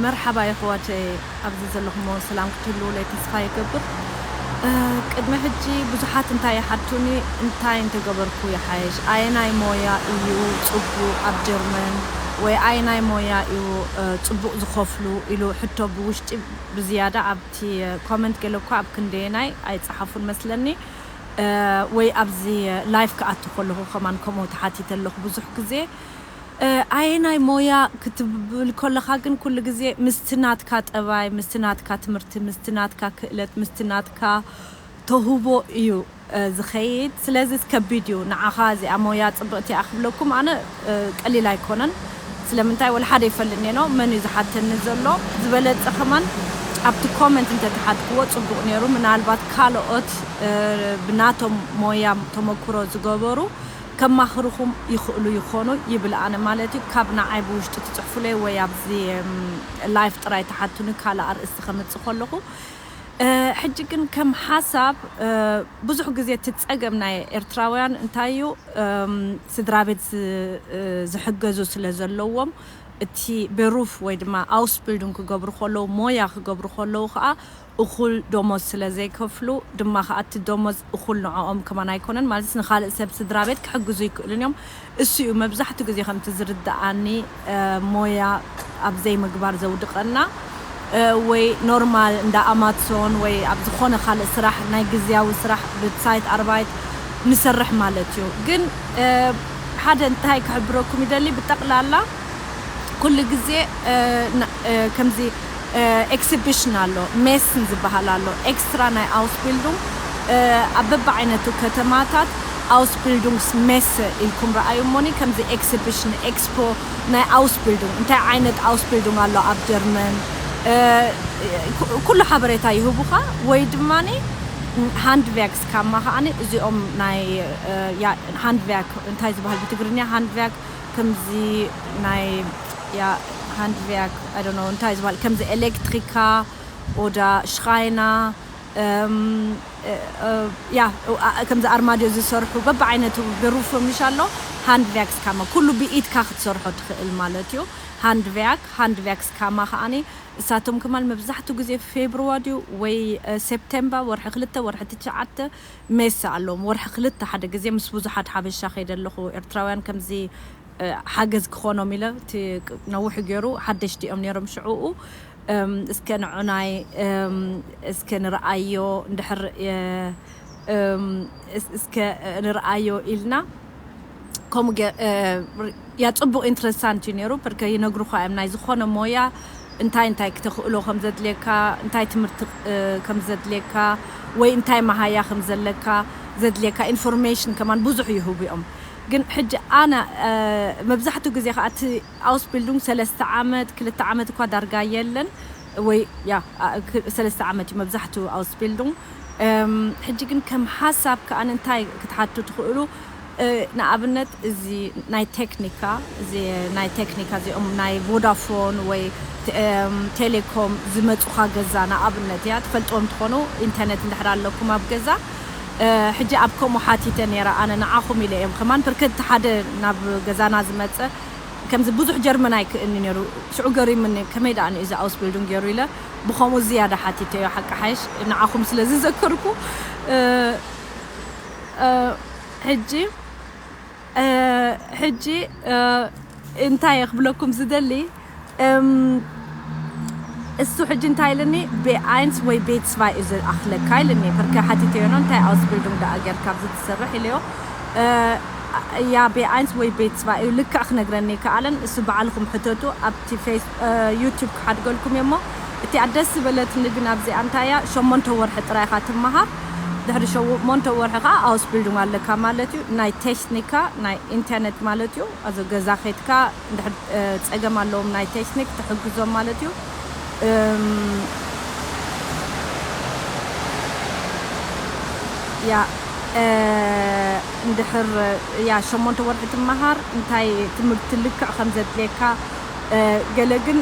መርሓባ የሕዋተይ፣ ኣብዚ ዘለኹሞ ሰላም ክትህልውለይ ተስፋ ይገብር። ቅድሚ ሕጂ ብዙሓት እንታይ ይሓቱኒ፣ እንታይ እንተገበርኩ ይሓይሽ፣ ኣየናይ ሞያ እዩ ጽቡቕ ኣብ ጀርመን፣ ወይ ኣየናይ ሞያ እዩ ጽቡቕ ዝኸፍሉ ኢሉ ሕቶ ብውሽጢ ብዝያዳ ኣብቲ ኮመንት ገለ እኳ ኣብ ክንደየናይ ኣይጸሓፉን መስለኒ። ወይ ኣብዚ ላይፍ ክኣቱ ከለኹ ከማን ከምኡ ተሓቲተ ኣለኹ ብዙሕ ግዜ። ኣየናይ ሞያ ክትብል ከለኻ ግን ኩሉ ግዜ ምስቲ ናትካ ጠባይ፣ ምስቲ ናትካ ትምህርቲ፣ ምስቲ ናትካ ክእለት፣ ምስቲ ናትካ ተውህቦ እዩ ዝኸይድ። ስለዚ ከቢድ እዩ። ንዓኻ እዚኣ ሞያ ጽብቕቲ እያ ክብለኩም ኣነ ቀሊል ኣይኮነን። ስለምንታይ ወላ ሓደ ይፈልጥ ኔኖ መን እዩ ዝሓተኒ ዘሎ ዝበለጸ ከማን ኣብቲ ኮመንት እንተተሓትክዎ ጽቡቕ ነይሩ። ምናልባት ካልኦት ብናቶም ሞያ ተመክሮ ዝገበሩ ከማኽርኹም ይኽእሉ ይኾኑ ይብል ኣነ ማለት እዩ። ካብ ንዓይ ብውሽጢ ትጽሕፉለይ ወይ ኣብዚ ላይፍ ጥራይ ተሓቱኒ ካልእ ኣርእስቲ ከምጽእ ከለኹ። ሕጂ ግን ከም ሓሳብ ብዙሕ ግዜ እቲ ጸገም ናይ ኤርትራውያን እንታይ እዩ? ስድራ ቤት ዝሕገዙ ስለ ዘለዎም እቲ ቤሩፍ ወይ ድማ ኣውስቢልዱንግ ክገብሩ ከለዉ ሞያ ክገብሩ ከለዉ ከዓ እኹል ደሞዝ ስለ ዘይከፍሉ ድማ ከዓ እቲ ደሞዝ እኹል ንዕኦም ከማን ኣይኮነን ማለት ንካልእ ሰብ ስድራ ቤት ክሕግዙ ይክእሉን እዮም። እሱ እዩ መብዛሕትኡ ግዜ ከምቲ ዝርድኣኒ ሞያ ኣብ ዘይምግባር ዘውድቐና። ወይ ኖርማል እንዳ ኣማትሶን ወይ ኣብ ዝኾነ ካልእ ስራሕ ናይ ግዝያዊ ስራሕ ብሳይት ኣርባይት ንሰርሕ ማለት እዩ። ግን ሓደ እንታይ ክሕብረኩም ይደሊ፣ ብጠቕላላ ኩሉ ግዜ ከምዚ ኤክሲቢሽን ኣሎ፣ ሜስን ዝበሃል ኣሎ፣ ኤክስትራ ናይ ኣውስቢልዱንግ ኣብ በብዓይነቱ ከተማታት ኣውስቢልዱንግስ ሜሰ ኢልኩም ረኣዩ እሞኒ፣ ከምዚ ኤክሲቢሽን ኤክስፖ ናይ ኣውስቢልዱንግ እንታይ ዓይነት ኣውስቢልዱንግ ኣሎ ኣብ ጀርመን ኩሉ ሓበሬታ ይህቡኻ። ወይ ድማ ሃንድቨርክስ ካማ ከዓኒ እዚኦም ናይ ሃንድቨርክ እንታይ ዝበሃል ብትግርኛ ሃንድቨርክ ከምዚ ናይ ሃንድቨርክ ኣይ ዶንት ኖ እንታይ ዝበሃል ከምዚ ኤሌክትሪካ ኦዳ ሽኻይና ያ ከምዚ ኣርማድዮ ዝሰርሑ በብዓይነቱ ብሩፍ ምሽ ኣሎ። ሃንድቨርክስ ካማ ኩሉ ብኢድካ ክትሰርሖ ትኽእል ማለት እዩ። ሃንድቨርክ ሃንድቨርክስ ካማ ከዓኒ እሳቶም ከማን መብዛሕትኡ ግዜ ፌብርዋሪ ድዩ ወይ ሴፕቴምበር ወርሒ ክልተ ወርሒ ትሽዓተ ሜሳ ኣለዎም። ወርሒ ክልተ ሓደ ግዜ ምስ ብዙሓት ሓበሻ ከይደ ኣለኹ ኤርትራውያን ከምዚ ሓገዝ ክኾኖም ኢለ እቲ ነዊሕ ገይሩ ሓደሽቲ እዮም ነይሮም ሽዕኡ እስከ ንዑናይ እስከ ንርኣዮ እንድሕር እስከ ንርኣዮ ኢልና ከምኡ ያ ጽቡቕ ኢንትረስታንት እዩ ነይሩ። በርከ ይነግሩኻ እዮም ናይ ዝኾነ ሞያ እንታይ እንታይ ክተኽእሎ ከም ዘድልየካ እንታይ ትምህርቲ ከም ዘድልየካ ወይ እንታይ መሃያ ከም ዘለካ ዘድልየካ ኢንፎርሜሽን ከማን ብዙሕ ይህቡ እዮም። ግን ሕጂ ኣነ መብዛሕትኡ ግዜ ከዓ እቲ ኣውስቢልዱንግ ሰለስተ ዓመት ክልተ ዓመት እኳ ዳርጋ የለን ወይ ያ ሰለስተ ዓመት እዩ መብዛሕትኡ ኣውስቢልዱንግ። ሕጂ ግን ከም ሓሳብ ከዓ እንታይ ክትሓቱ ትኽእሉ ንኣብነት እዚ ናይ ቴክኒካ እዚ ናይ ቴክኒካ እዚኦም ናይ ቮዳፎን ወይ ቴሌኮም ዝመፁኻ ገዛ ንኣብነት እያ ትፈልጥዎም ትኾኑ ኢንተርነት እንድሕር ኣለኩም ኣብ ገዛ ሕጂ ኣብ ከምኡ ሓቲተ ነይረ ኣነ ንዓኹም ኢለ እዮም ከማን ብርከት ሓደ ናብ ገዛና ዝመፀ ከምዚ ብዙሕ ጀርመን ኣይክእልኒ ነይሩ ሽዑ ገሪምኒ ከመይ ደኣ ንእዚ ኣውስቢልዱን ገይሩ ኢለ ብኸምኡ ዝያዳ ሓቲተዮ ሓቂ ሓይሽ ንዓኹም ስለ ዝዘከርኩ ሕጂ ሕጂ እንታይ ክብለኩም ዝደሊ እሱ ሕጂ እንታይ ኢልኒ ቤ ኣይንስ ወይ ቤ ትስቫይ እዩ ዝኣኽለካ ኢልኒ ብርከ ሓቲተዮ ኖ እንታይ ኣውስቢልዱን ደኣ ጌርካ ኣብዚ ትሰርሕ ኢለዮ ያ ቤ ኣይንስ ወይ ቤ ትስቫይ እዩ ልክዕ ክነግረኒ ከኣለን እሱ በዓልኹም ሕተቱ ኣብቲ ፌስ ዩቱብ ክሓድገልኩም እሞ እቲኣ ደስ ዝበለትኒ ግን ኣብዚኣ እንታይ እያ ሸሞንተ ወርሒ ጥራይ ኢኻ ትመሃር ድሕሪ ሸሞንተ ወርሒ ከዓ ኣውስቢልዱን ኣለካ ማለት እዩ ናይ ቴክኒካ ናይ ኢንተርነት ማለት እዩ ኣዞ ገዛ ኸይትካ እንድሕር ጸገም ኣለዎም ናይ ቴክኒክ ትሕግዞም ማለት እዩ ያ እንድሕር ያ ሸሞንተ ወርሒ ትመሃር እንታይ ትምህርቲ ልክዕ ከም ዘድልየካ ገለ ግን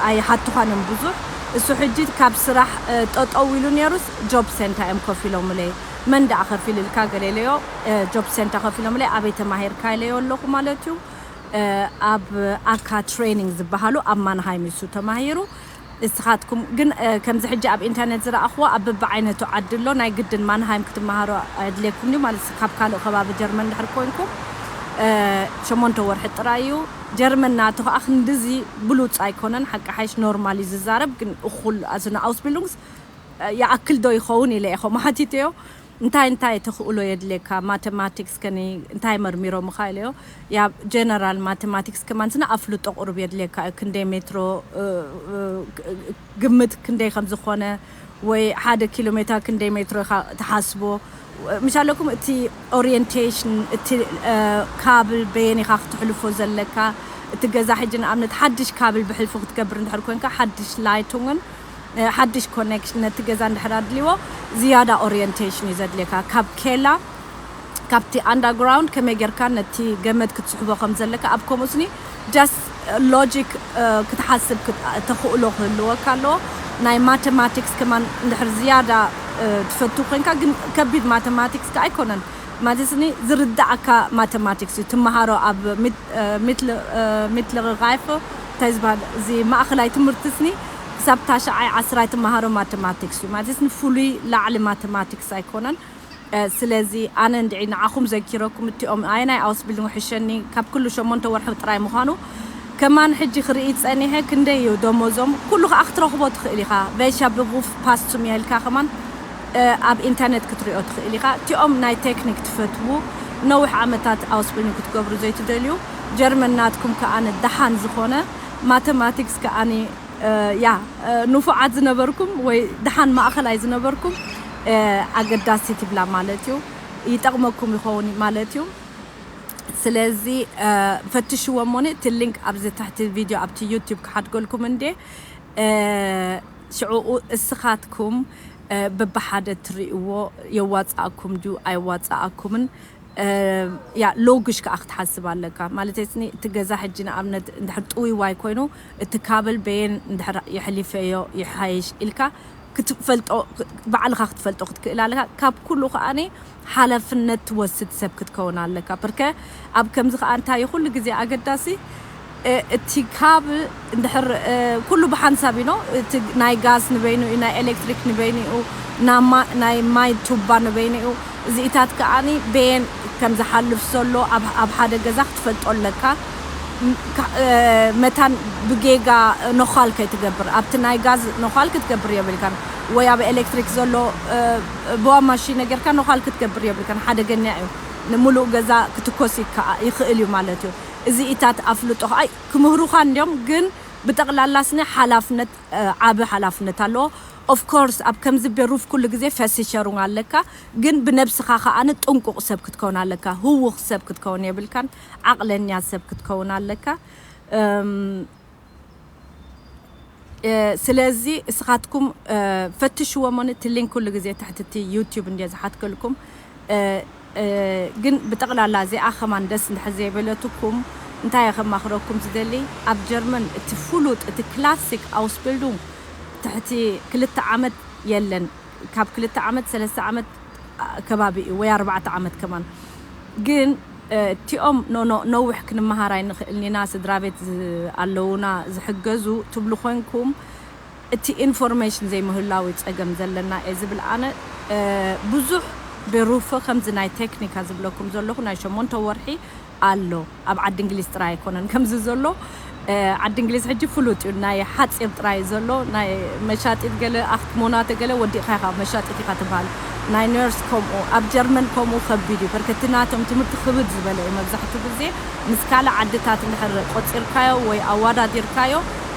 ኣይሓቱኻን እዮም ብዙሕ እሱ ሕጂ ካብ ስራሕ ጠጠው ኢሉ ነይሩስ ጆብ ሴንታ እዮም ከፊሎምለይ መን ደኣ ከፊልልካ ገለ ኢለዮ ጆብ ሴንታ ከፊሎምለይ ኣበይ ተማሂርካ ኢለዮ ኣለኹ ማለት እዩ ኣብ ኣካ ትሬኒንግ ዝበሃሉ ኣብ ማንሃይም እዩ ተማሂሩ። ንስኻትኩም ግን ከምዚ ሕጂ ኣብ ኢንተርኔት ዝረኣኽዎ ኣብ በብዓይነቱ ዓዲ ኣሎ። ናይ ግድን ማንሃይም ክትመሃሮ ኣድልየኩም እዩ ማለት ካብ ካልእ ከባቢ ጀርመን ድሕር ኮንኩም ሸሞንተ ወርሒ ጥራይ እዩ። ጀርመን ናቱ ከዓ ክንድዚ ብሉፅ ኣይኮነን። ሓቂ ሓይሽ ኖርማል እዩ ዝዛረብ ግን እኩል ኣዝነ ኣውስቢልዱንግስ ይኣክል ዶ ይኸውን ኢለ ኢኹም ሓቲተዮ። እንታይ እንታይ ተኽእሎ የድልየካ ማተማቲክስ ከኒ እንታይ መርሚሮምኻ ኢለዮ። ያ ጀነራል ማተማቲክስ ከማን ስና ኣፍልጦ ቁሩብ የድልየካ እዩ። ክንደይ ሜትሮ ግምት ክንደይ ከም ዝኾነ ወይ ሓደ ኪሎ ሜትር ክንደይ ሜትሮ ኢኻ ትሓስቦ። ምሻለኩም እቲ ኦሪየንቴሽን እቲ ካብል በየን ኢኻ ክትሕልፎ ዘለካ። እቲ ገዛ ሕጂ ንኣብነት ሓድሽ ካብል ብሕልፉ ክትገብር እንድሕር ኮንካ ሓድሽ ላይቱንግን ሓድሽ ኮኔክሽን ነቲ ገዛ እንድሕር ኣድልዎ ዝያዳ ኦሪየንቴሽን እዩ ዘድልየካ። ካብ ኬላ ካብቲ ኣንዳርግራውንድ ከመይ ጌርካ ነቲ ገመድ ክትስሕቦ ከም ዘለካ ኣብ ከምኡስኒ ጃስት ሎጂክ ክትሓስብ ተኽእሎ ክህልወካ ኣለዎ። ናይ ማተማቲክስ ከማን እንድሕር ዝያዳ ትፈቱ ኮንካ ግን ከቢድ ማተማቲክስ ከ ኣይኮነን። ማለትስኒ ዝርዳእካ ማተማቲክስ እዩ ትመሃሮ ኣብ ሚትልር ራይፍ እንታይ ዝበሃል እዚ ማእኸላይ ትምህርቲ ስኒ ክሳብ ታሽዓይ ዓስራይ ትመሃሮ ማተማቲክስ እዩ። ማለትስኒ ፍሉይ ላዕሊ ማተማቲክስ ኣይኮነን። ስለዚ ኣነ እንድዒ ንዓኹም ዘኪረኩም እቲኦም ኣየናይ ኣውስቢልዲንግ ውሕሸኒ ካብ ኩሉ ሸሞንተ ወርሒ ጥራይ ምዃኑ ከማን ሕጂ ክርኢ ጸኒሐ። ክንደይ እዩ ደሞዞም ኩሉ ከዓ ክትረኽቦ ትኽእል ኢኻ። ቬሻ ብጉፍ ፓስቱም ኢልካ ከማን ኣብ ኢንተርኔት ክትሪኦ ትኽእል ኢኻ። እቲኦም ናይ ቴክኒክ ትፈትዉ ነዊሕ ዓመታት ኣውስቢልዲንግ ክትገብሩ ዘይትደልዩ ጀርመን ናትኩም ከኣ ደሓን ዝኾነ ማተማቲክስ ከኣ ያ ንፉዓት ዝነበርኩም ወይ ደሓን ማእኸላይ ዝነበርኩም ኣገዳሲ ትብላ ማለት እዩ። ይጠቕመኩም ይኸውን ማለት እዩ። ስለዚ ፈትሽዎ እሞኒ እቲ ሊንክ ኣብዚ ታሕቲ ቪድዮ ኣብቲ ዩቲዩብ ክሓድገልኩም እንዴ ሽዕኡ እስኻትኩም በብሓደ ትርእይዎ የዋፅኣኩም ድዩ ኣይዋፅኣኩምን። ያ ሎግሽ ከዓ ክትሓስብ ኣለካ ማለት ስኒ እቲ ገዛ ሕጂ ንኣብነት እንድሕር ጥውይዋይ ኮይኑ እቲ ካብል በየን እንድሕር የሕሊፈዮ ይሓይሽ ኢልካ ክትፈልጦ ባዕልኻ ክትፈልጦ ክትክእል ኣለካ። ካብ ኩሉ ከዓኒ ሓላፍነት ትወስድ ሰብ ክትከውን ኣለካ። ብርከ ኣብ ከምዚ ከዓ እንታይ ኩሉ ግዜ ኣገዳሲ እቲ ካብ እንድሕር ኩሉ ብሓንሳብ ኢኖ እቲ ናይ ጋዝ ንበይኑ እዩ ናይ ኤሌክትሪክ ንበይኑ እዩ ናይ ማይ ቱባ ንበይኑ እዩ። እዚኢታት ከዓኒ በየን ከም ዝሓልፍ ዘሎ ኣብ ሓደ ገዛ ክትፈልጦ ኣለካ። መታን ብጌጋ ነዃል ከይትገብር ኣብቲ ናይ ጋዝ ነዃል ክትገብር የብልካን ወይ ኣብ ኤሌክትሪክ ዘሎ ብዋ ማሽን ነገርካ ነዃል ክትገብር የብልካን ሓደገኛ እዩ። ንምሉእ ገዛ ክትኮስ ይከኣ- ይኽእል እዩ ማለት እዩ። እዚ ኢታት ኣፍልጦ ከዓ ክምህሩኻ እንዲዮም ግን ብጠቕላላ ስኒ ሓላፍነት ዓቢ ሓላፍነት ኣለዎ። ኦፍኮርስ ኣብ ከምዚ ቤሩፍ ኩሉ ግዜ ፈሲሸሩን ኣለካ ግን ብነብስኻ ከዓኒ ጥንቁቕ ሰብ ክትከውን ኣለካ። ህውኽ ሰብ ክትከውን የብልካን። ዓቕለኛ ሰብ ክትከውን ኣለካ። ስለዚ እስኻትኩም ፈትሽዎ ሞኒ እቲ ሊንክ ኩሉ ግዜ ትሕትቲ ዩቲዩብ እንድየ ዝሓትከልኩም። ግን ብጠቕላላ እዚኣ ከማን ደስ እንድሕር ዘይበለትኩም እንታይ እየ ከማኽረኩም ዝደሊ ኣብ ጀርመን እቲ ፍሉጥ እቲ ክላሲክ ኣውስቢልዱንግ ትሕቲ ክልተ ዓመት የለን። ካብ ክልተ ዓመት ሰለስተ ዓመት ከባቢ እዩ ወይ ኣርባዕተ ዓመት ከማን ግን እቲኦም ኖኖ ነዊሕ ክንመሃር ኣይንኽእልን ኢና ስድራ ቤት ኣለዉና ዝሕገዙ ትብሉ ኮንኩም እቲ ኢንፎርሜሽን ዘይምህላው እዩ ፀገም ዘለና እየ ዝብል ኣነ። ብዙሕ ቤሩፈ ከምዚ ናይ ቴክኒካ ዝብለኩም ዘለኹ ናይ ሸሞንተ ወርሒ ኣሎ ኣብ ዓዲ እንግሊዝ ጥራይ ኣይኮነን ከምዚ ዘሎ። ዓዲ እንግሊዝ ሕጂ ፍሉጥ እዩ ናይ ሓፂር ጥራይ ዘሎ ናይ መሻጢት ገለ ኣክት ሞናተ ገለ ወዲእካ ኢኻ መሻጢት ኢኻ ትበሃል። ናይ ነርስ ከምኡ ኣብ ጀርመን ከምኡ ከቢድ እዩ በርከቲ ናቶም ትምህርቲ ክብድ ዝበለ እዩ መብዛሕትኡ ግዜ ምስ ካልእ ዓድታት እንድሕር ቆፂርካዮ ወይ ኣዋዳዲርካዮ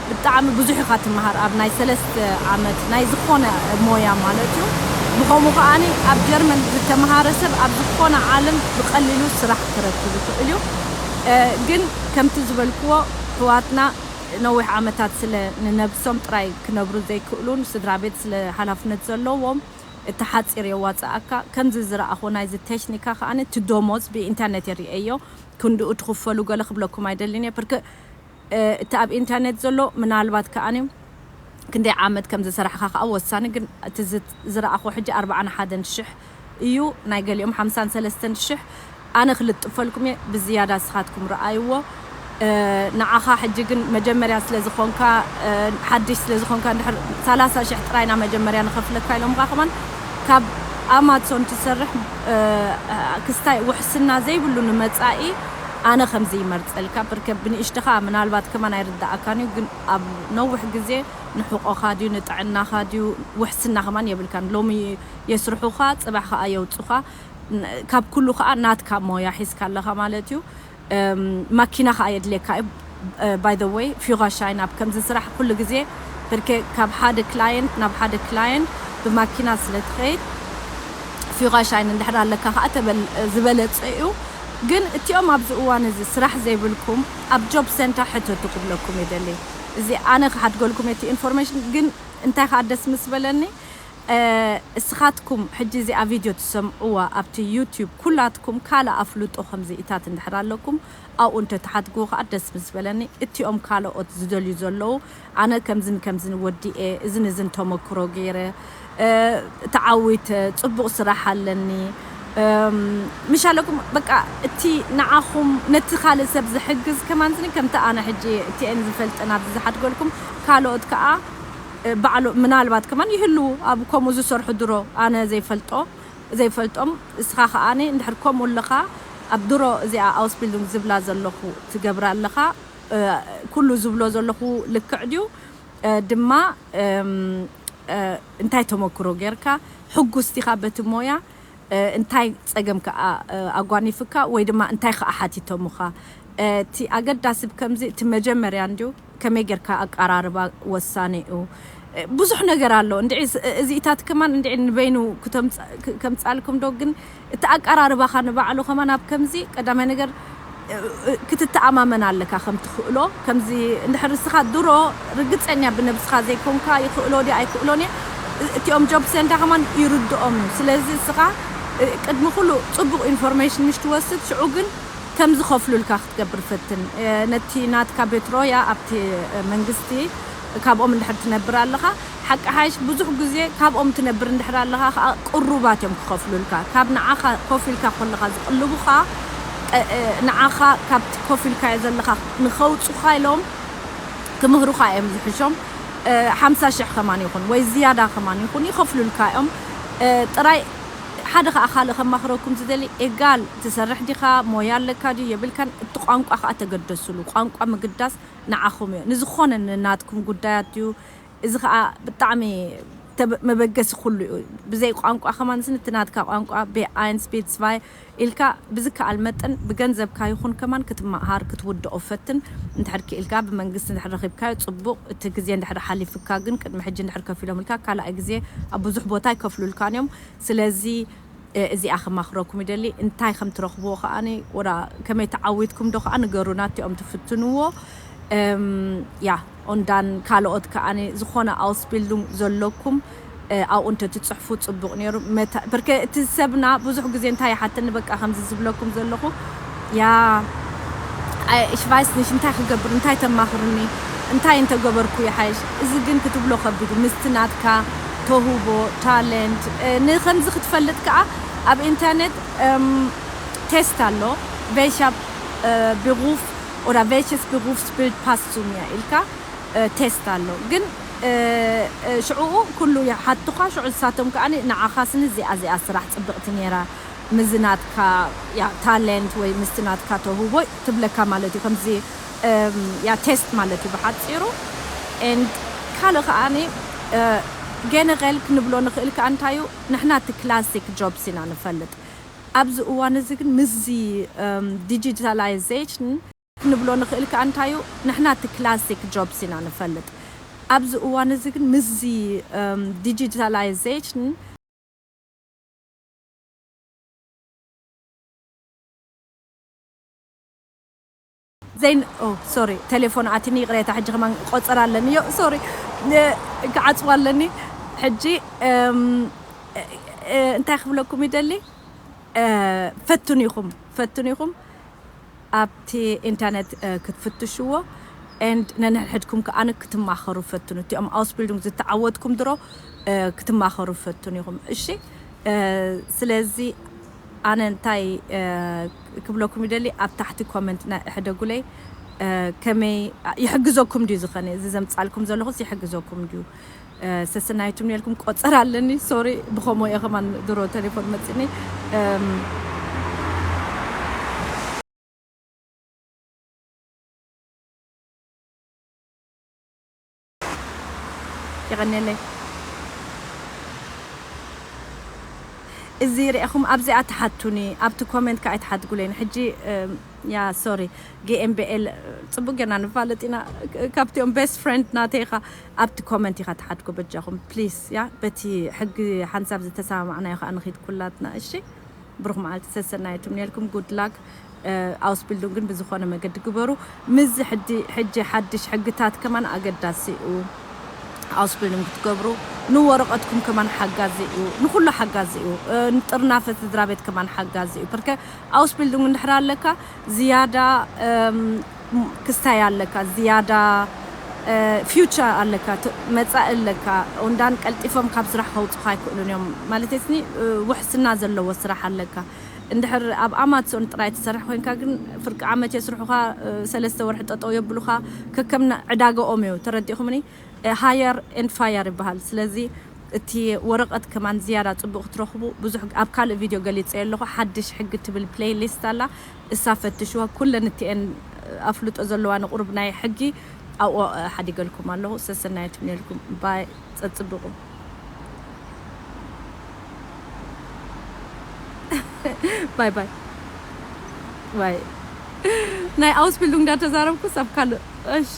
ብጣዕሚ ብዙሕ ኢኻ ትመሃር ኣብ ናይ ሰለስተ ዓመት ናይ ዝኾነ ሞያ ማለት እዩ። ብኸምኡ ከዓኒ ኣብ ጀርመን ዝተምሃረ ሰብ ኣብ ዝኾነ ዓለም ብቐሊሉ ስራሕ ክረክብ ይኽእል እዩ። ግን ከምቲ ዝበልክዎ ኣሕዋትና ነዊሕ ዓመታት ስለ ንነብሶም ጥራይ ክነብሩ ዘይክእሉን ስድራ ቤት ስለ ሓላፍነት ዘለዎም እቲ ሓፂር የዋፅኣካ። ከምዚ ዝረኣኹ ናይዚ ቴክኒካ ከዓኒ እቲ ደሞዝ ብኢንተርኔት የርእየዮ ክንድኡ ትኽፈሉ ገለ ክብለኩም ኣይደልን እየ። ብርክ እቲ ኣብ ኢንተርኔት ዘሎ ምናልባት ከዓኒ ክንደይ ዓመት ከም ዝሰራሕኻ ከዓ ወሳኒ ግን እቲ ዝረኣኹ ሕጂ ኣርባዓን ሓደን ሽሕ እዩ ናይ ገሊኦም ሓምሳን ሰለስተን ሽሕ ኣነ ክልጥፈልኩም እየ ብዝያዳ ስኻትኩም ረኣይዎ። ንዓኻ ሕጂ ግን መጀመርያ ስለ ዝኾንካ፣ ሓድሽ ስለ ዝኾንካ፣ እንድሕር ሰላሳ ሽሕ ጥራይና መጀመርያ ንኸፍለካ ኢሎምኻ። ከማን ካብ ኣማዞን ትሰርሕ ክስታይ ውሕስና ዘይብሉ ንመጻኢ ኣነ ከምዚ ይመርጸልካ። ብርከ ብንእሽትኻ ምናልባት ከማን ኣይርዳኣካን እዩ፣ ግን ኣብ ነዊሕ ግዜ ንሕቆኻ ድዩ ንጥዕናኻ ድዩ ውሕስና ከማን የብልካን። ሎሚ የስርሑኻ፣ ጽባሕ ከኣ የውጹኻ። ካብ ኩሉ ከኣ ናትካ ሞያ ሒዝካ ኣለኻ ማለት እዩ። ማኪና ከኣ የድልየካ እዩ። By the way፣ ፊራሻይን ኣብ ከምዚ ስራሕ ኩሉ ግዜ ብርከ ካብ ሓደ ክላየንት ናብ ሓደ ክላየንት ብማኪና ስለ ትኸይድ፣ ፊራሻይን እንድሕር ኣለካ ከኣ ዝበለጸ እዩ። ግን እቲኦም ኣብዚ እዋን እዚ ስራሕ ዘይብልኩም ኣብ ጆብ ሴንተር ሕተቱ ክብለኩም ይደሊ። እዚ ኣነ ክሓድገልኩም እቲ ኢንፎርሜሽን። ግን እንታይ ከኣ ደስ ምስ በለኒ፣ እስኻትኩም ሕጂ እዚኣ ቪድዮ ትሰምዕዋ ኣብቲ ዩቲዩብ ኩላትኩም ካልእ ኣፍልጦ ከምዚ ኢታት እንድሕር ኣለኩም ኣብኡ እንተትሓድግዎ ከዓ ደስ ምስ በለኒ። እቲኦም ካልኦት ዝደልዩ ዘለዉ ኣነ ከምዝን ከምዝን ወዲኤ እዝን እዝን ተመክሮ ገይረ ተዓዊተ ጽቡቕ ስራሕ ኣለኒ ምሽ ኣለኩም። በቃ እቲ ንዓኹም ነቲ ካልእ ሰብ ዝሕግዝ ከማን ዝኒ ከምቲ ኣነ ሕጂ እቲኤን ዝፈልጠን ኣብዚ ዝሓድገልኩም ካልኦት ከዓ ባዕሉ ምናልባት ከማን ይህልዉ ኣብ ከምኡ ዝሰርሑ ድሮ ኣነ ዘይፈልጦ ዘይፈልጦም። እስኻ ከኣኒ እንድሕር ከምኡ ኣለኻ ኣብ ድሮ እዚኣ ኣውስቢልዱንግ ዝብላ ዘለኹ ትገብራ ኣለኻ። ኩሉ ዝብሎ ዘለኹ ልክዕ ድዩ? ድማ እንታይ ተመክሮ ጌርካ ሕጉስ ዲኻ በቲ ሞያ? እንታይ ጸገም ከኣ ኣጓኒፍካ ወይ ድማ እንታይ ከኣ ሓቲቶምኻ? እቲ ኣገዳሲ ብከምዚ እቲ መጀመርያ እንድዩ ከመይ ጌርካ ኣቀራርባ ወሳኒ እዩ። ብዙሕ ነገር ኣሎ እንድዒ እዚኢታት ከማን እንድዒ ንበይኑ ከምጻልኩም ዶ ግን እቲ ኣቀራርባኻ ንባዕሉ ከማን ኣብ ከምዚ ቀዳማይ ነገር ክትተኣማመን ኣለካ ከም ትኽእሎ። ከምዚ እንድሕር እስኻ ድሮ ርግጸኛ ብነብስኻ ዘይኮንካ ይኽእሎ ድዩ ኣይክእሎን እየ እቲኦም ጆብ ሴንተር ከማን ይርድኦም እዩ። ስለዚ እስኻ ቅድሚ ኩሉ ጽቡቕ ኢንፎርሜሽን ምሽ ትወስድ ሽዑ ግን ከም ዝኸፍሉልካ ክትገብር ፈትን። ነቲ ናትካ ቤት ሮያ ኣብቲ መንግስቲ ካብኦም እንድሕር ትነብር ኣለኻ ሓቂ ሓይሽ ብዙሕ ግዜ ካብኦም ትነብር እንድሕር ኣለኻ ከዓ ቅሩባት እዮም ክኸፍሉልካ። ካብ ንዓኻ ኮፍ ኢልካ ከለኻ ዝቕልቡኻ ንዓኻ ካብቲ ኮፍ ኢልካዮ ዘለኻ ንኸውፁኻ ኢሎም ክምህሩኻ እዮም ዝሕሾም። ሓምሳ ሽሕ ከማን ይኹን ወይ ዝያዳ ከማን ይኹን ይኸፍሉልካ እዮም። ጥራይ ሓደ ከዓ ካልእ ከማኽረኩም ዝደሊ ኤጋል ትሰርሕ ዲኻ ሞያ ኣለካ ድዩ የብልካን እቲ ቋንቋ ከዓ ተገደስሉ። ቋንቋ ምግዳስ ንዓኹም እዩ ንዝኾነ ንናትኩም ጉዳያት ድዩ። እዚ ከዓ ብጣዕሚ መበገሲ ኩሉ እዩ። ብዘይ ቋንቋ ከማን ስን እቲ ናትካ ቋንቋ ቤኣይን ስፒትስቫይ ኢልካ ብዝከኣል መጠን ብገንዘብካ ይኹን ከማን ክትመሃር ክትውድኦ ፈትን። እንድሕር ክኢልካ ብመንግስቲ እንድሕር ረኺብካዮ ጽቡቕ። እቲ ግዜ እንድሕር ሓሊፍካ ግን ቅድሚ ሕጂ እንድሕር ከፊሎም ኢልካ ካልኣይ ግዜ ኣብ ብዙሕ ቦታ ኣይከፍሉልካን እዮም። ስለዚ እዚኣ ከማኽረኩም ይደሊ። እንታይ ከም ትረኽብዎ ከኣ ወላ ከመይ ተዓዊትኩም ዶ ከኣ ንገሩና እቲኦም ትፍትንዎ። ያ ኦንዳን ካልኦት ከኣ ዝኾነ ኣውስቢልዱንግ ዘለኩም ኣብኡ እንተ ትጽሕፉ ጽቡቕ ነይሩ። በርከ እቲ ሰብና ብዙሕ ግዜ እንታይ ይሓተኒ በቃ ከምዚ ዝብለኩም ዘለኹ ያ ሽቫይስ ንሽ እንታይ ክገብር እንታይ ተማኽርኒ እንታይ እንተገበርኩ ይሓይሽ። እዚ ግን ክትብሎ ከቢዱ ምስቲ ናትካ ተውህቦ ታለንት ንከምዚ ክትፈልጥ ከዓ ኣብ ኢንተርኔት ቴስት ኣሎ። Welcher Beruf oder welches Berufsbild passt zu mir ኢልካ ቴስት ኣሎ። ግን ሽዕኡ ኩሉ ይሓቱኻ ሽዑ ንሳቶም ከዓ ንዓኻ ስኒ እዚኣ እዚኣ ስራሕ ፅብቕቲ ነይራ ምስዚ ናትካ ታለንት ወይ ምስቲ ናትካ ተውህቦ ትብለካ ማለት እዩ። ከምዚ ያ ቴስት ማለት እዩ ብሓፂሩ። And ካልእ ከዓኒ ጀነራል ክንብሎ ንኽእል ከዓ እንታይ እዩ ንሕና እቲ ክላሲክ ጆብስ ኢና ንፈልጥ። ኣብዚ እዋን እዚ ግን ምስዚ ዲጂታላይዜሽን ክንብሎ ንኽእል ከዓ እንታይ እዩ ንሕና እቲ ክላሲክ ጆብስ ኢና ንፈልጥ። ኣብዚ እዋን እዚ ግን ምስዚ ዲጂታላይዜሽን ዘይን ሶሪ ቴሌፎን ኣትኒ ይቕሬታ ሕጂ ከማን ቆፀር ኣለኒ ዮ ሶሪ ክዓፅዋ ኣለኒ ሕጂ እንታይ ክብለኩም ይደሊ ፈትኑ ኢኹም ፈትኑ ኢኹም ኣብቲ ኢንተርነት ክትፍትሽዎ and ነንሕድሕድኩም ከኣ ክትማኸሩ ፈትኑ እቲኦም ኣውስቢልዱንግ ዝተዓወትኩም ድሮ ክትማኸሩ ፈትኑ ኢኹም እሺ ስለዚ ኣነ እንታይ ክብለኩም ይደሊ ኣብ ታሕቲ ኮመንት ናይ እሕደጉለይ ከመይ ይሕግዘኩም ድዩ ዝኸነ እዚ ዘምጻልኩም ዘለኹስ ይሕግዘኩም ድዩ? ሰሰናይቱም ነልኩም ቆጸር ኣለኒ። ሶሪ፣ ብኸሞ እየ ከማን ድሮ ቴሌፎን መጽኒ። የቐኔለይ። እዚ ርኢኹም ኣብዚኣ ትሓቱኒ፣ ኣብቲ ኮሜንት ከኣ ኣይትሓድጉለይን። ሕጂ ያ ሶሪ፣ ጌኤምቤኤል ጽቡቅ ጌርና ንፋለጥ ኢና። ካብቲኦም ቤስት ፍሬንድ ናተይ ኢኻ። ኣብቲ ኮመንት ኢኻ ትሓድጎ በጃኹም ፕሊስ። ያ በቲ ሕጊ ሓንሳብ ዝተሰማማዕናዮ ከኣ ንኺድ ኩላትና። እሺ፣ ብሩኽ መዓልቲ ሰሰናይ ትምንየልኩም። ጉድ ላክ። ኣውስቢልዱን ግን ብዝኾነ መገዲ ግበሩ። ምዚ ሕጂ ሓድሽ ሕግታት ከማን ኣገዳሲ እዩ። ኣውስቢልዱን ክትገብሩ ንወረቐትኩም ከማን ሓጋዚ እዩ። ንኹሉ ሓጋዚ እዩ። ንጥርናፈ ስድራ ቤት ከማን ሓጋዚ እዩ። ፐርከ ኣውስቢልዱን እንድሕር ኣለካ ዝያዳ ክስታይ ኣለካ፣ ዝያዳ ፊውቸር ኣለካ፣ መፃኢ ኣለካ። እንዳን ቀልጢፎም ካብ ስራሕ ከውፅኻ ኣይክእሉን እዮም ማለት ስኒ ውሕስና ዘለዎ ስራሕ ኣለካ። እንድሕር ኣብ ኣማዞን ጥራይ ትሰርሕ ኮይንካ ግን ፍርቂ ዓመት የስርሑኻ፣ ሰለስተ ወርሒ ጠጠው የብሉኻ። ከከም ዕዳገኦም እዩ። ተረዲእኹምኒ? ሃየር ኤንድ ፋየር ይበሃል። ስለዚ እቲ ወረቐት ከማን ዝያዳ ጽቡቕ ክትረኽቡ ብዙሕ ኣብ ካልእ ቪድዮ ገሊጸ ኣለኹ። ሓድሽ ሕጊ ትብል ፕሌይሊስት ኣላ፣ እሳ ፈትሽዋ። ኩለን እቲኤን ኣፍልጦ ዘለዋ ንቑሩብ ናይ ሕጊ ኣብኡ ሓዲገልኩም ኣለኹ። ሰሰናየት ምንልኩም ባይ ጸጽብቑ። ባይ ባይ። ባይ። ናይ ኣውስቢልዱንግ እንዳተዛረብኩስ ኣብ ካልእ። እሺ፣